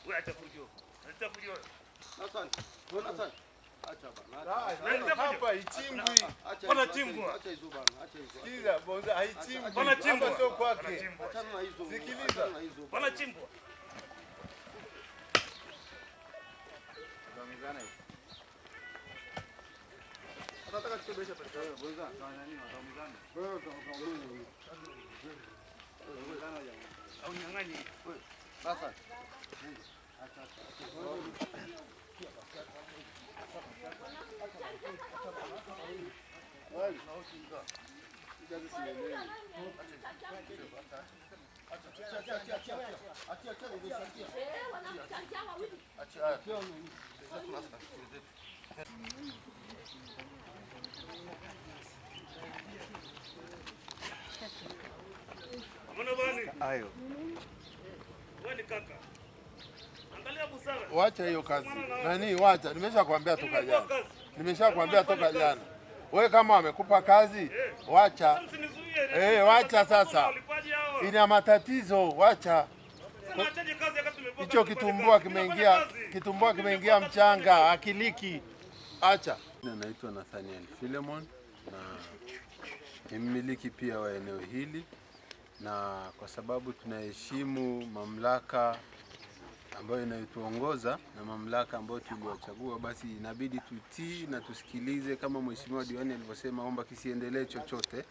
Wewe acha fujo. Acha fujo. Hassan, Hassan. Acha bana. Hapa ichimbwi. Wanachimbwa. Acha hizo bana, acha hizo. Sikiza bonza haichimbwi. Wanachimbwa. Hapa sio kwake. Wanachimbwa. Achana na hizo. Sikiliza. Achana na hizo. Wanachimbwa. Atataka kutobesha pesa wewe bonza. Wewe utaongea. Au nyang'anyi. Hassan. Mbona bani? Ayo. Wewe ni kaka. Angalia busara. Wacha hiyo kazi. Nani wacha, nimeshakwambia toka jana. Kazi. Nimeshakwambia toka jana. Wewe kama amekupa kazi, wacha. Msinizuie. Wacha sasa. Walipaji hawa. Ina matatizo, wacha. Sasa achaje kazi wakati tumepewa Hicho kazi kitumbua tufanye kazi. kimeingia, Mimi nafanya kitumbua kazi. kimeingia mchanga, akiliki. Acha. Naitwa Nathaniel Philemon na ni mmiliki pia wa eneo hili, na kwa sababu tunaheshimu mamlaka ambayo inayotuongoza na mamlaka ambayo tuliwachagua, basi inabidi tutii na tusikilize, kama mheshimiwa diwani alivyosema, omba kisiendelee chochote,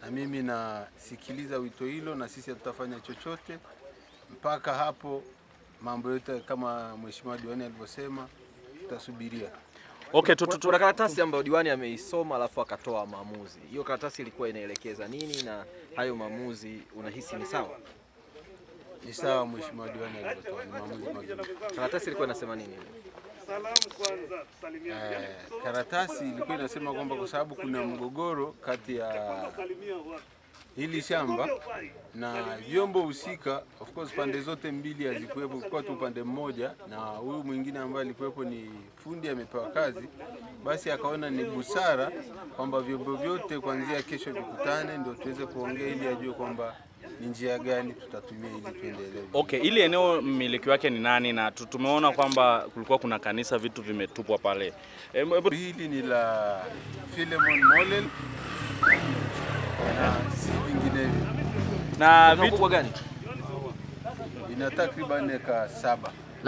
na mimi nasikiliza wito hilo, na sisi hatutafanya chochote mpaka hapo mambo yote kama mheshimiwa diwani alivyosema, tutasubiria. Okay, Kuna karatasi ambayo diwani ameisoma alafu akatoa maamuzi. Hiyo karatasi ilikuwa inaelekeza nini na hayo maamuzi unahisi ni sawa? Ni sawa mheshimiwa diwani alivyotoa, ni maamuzi mazuri. Karatasi ilikuwa inasema nini? Salamu kwanza, tusalimiane. Karatasi ilikuwa inasema kwamba kwa sababu kuna mgogoro kati ya Salimia watu. hili shamba na vyombo husika, of course pande zote mbili hazikuwepo, kulikuwa tu upande mmoja, na huyu mwingine ambaye alikuwepo ni fundi amepewa kazi, basi akaona ni busara kwamba vyombo vyote kuanzia kesho vikutane, ndio tuweze kuongea ili ajue kwamba ni njia gani tutatumia ili tuendelee. Okay, ili eneo mmiliki wake ni nani? Na tumeona kwamba kulikuwa kuna kanisa, vitu vimetupwa pale. Hili ni la Philemon Molel na si vinginevyo. Na Kuna vitu ukubwa gani? Ina takriban eka 7.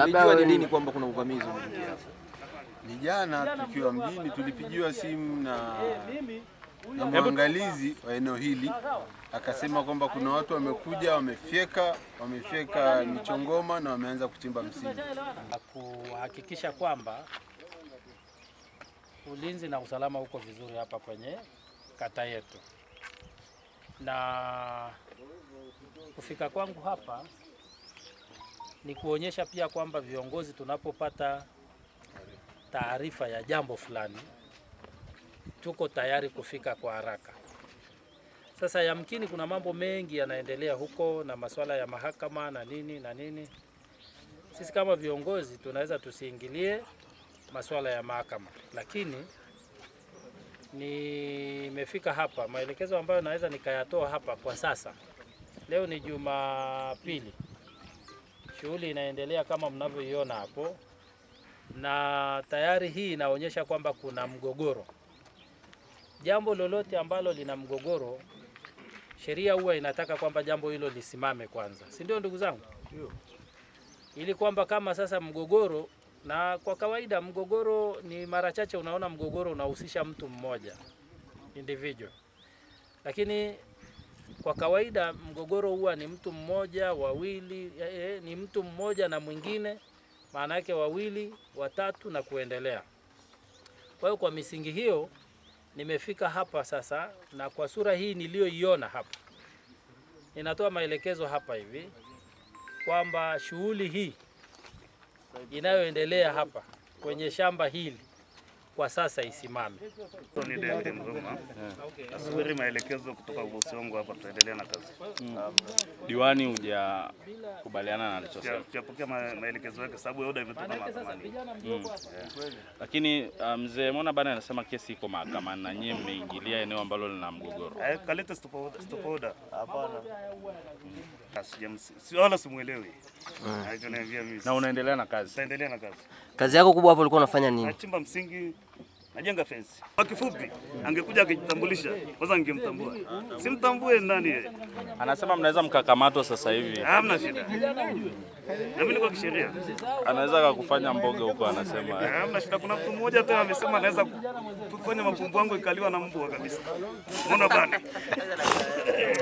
Ulijua ni lini kwamba kuna uvamizi umeingia hapo? Ni jana tukiwa mjini tulipigiwa simu na mwangalizi wa eneo hili akasema kwamba kuna watu wamekuja wamefyeka michongoma na wameanza kuchimba msingi. Kuhakikisha kwamba ulinzi na usalama uko vizuri hapa kwenye kata yetu. Na kufika kwangu hapa ni kuonyesha pia kwamba viongozi tunapopata taarifa ya jambo fulani tuko tayari kufika kwa haraka. Sasa yamkini kuna mambo mengi yanaendelea huko na masuala ya mahakama na nini na nini. Sisi kama viongozi tunaweza tusiingilie masuala ya mahakama, lakini nimefika hapa, maelekezo ambayo naweza nikayatoa hapa kwa sasa. Leo ni Jumapili, shughuli inaendelea kama mnavyoiona hapo, na tayari hii inaonyesha kwamba kuna mgogoro. Jambo lolote ambalo lina mgogoro, sheria huwa inataka kwamba jambo hilo lisimame kwanza, si ndio ndugu zangu? Ili kwamba kama sasa mgogoro, na kwa kawaida mgogoro ni mara chache unaona mgogoro unahusisha mtu mmoja individual, lakini kwa kawaida mgogoro huwa ni mtu mmoja, wawili, ni mtu mmoja na mwingine, maana yake wawili, watatu na kuendelea. Kwa hiyo kwa misingi hiyo nimefika hapa sasa, na kwa sura hii niliyoiona hapa, ninatoa maelekezo hapa hivi kwamba shughuli hii inayoendelea hapa kwenye shamba hili kwa sasa isimame. Ni David Mruma. Nasubiri maelekezo kutoka bosi wangu hapa, tutaendelea na kazi. Diwani hujakubaliana na alichosema. Sijapokea maelekezo yake sababu oda imetoka mahakamani. Lakini mzee Mona bana anasema kesi iko mahakamani na nyie mmeingilia eneo ambalo lina mgogoro. Kalete stop order, stop order. Hapana. Wala simuelewi. Alichoniambia mimi. Na unaendelea na kazi. Tutaendelea na kazi. Kazi yako kubwa hapo ulikuwa unafanya nini? Nachimba msingi, najenga fence. Kwa kifupi, angekuja akijitambulisha, kwanza ningemtambua. Simtambue nani yeye. Anasema mnaweza mkakamatwa sasa hivi. Hamna shida. Na mimi niko kisheria. Anaweza akakufanya mboga huko anasema. Hamna shida. Kuna mtu mmoja tena amesema anaweza kufanya mapumbu yangu ikaliwa na mbwa kabisa. Mbona bana?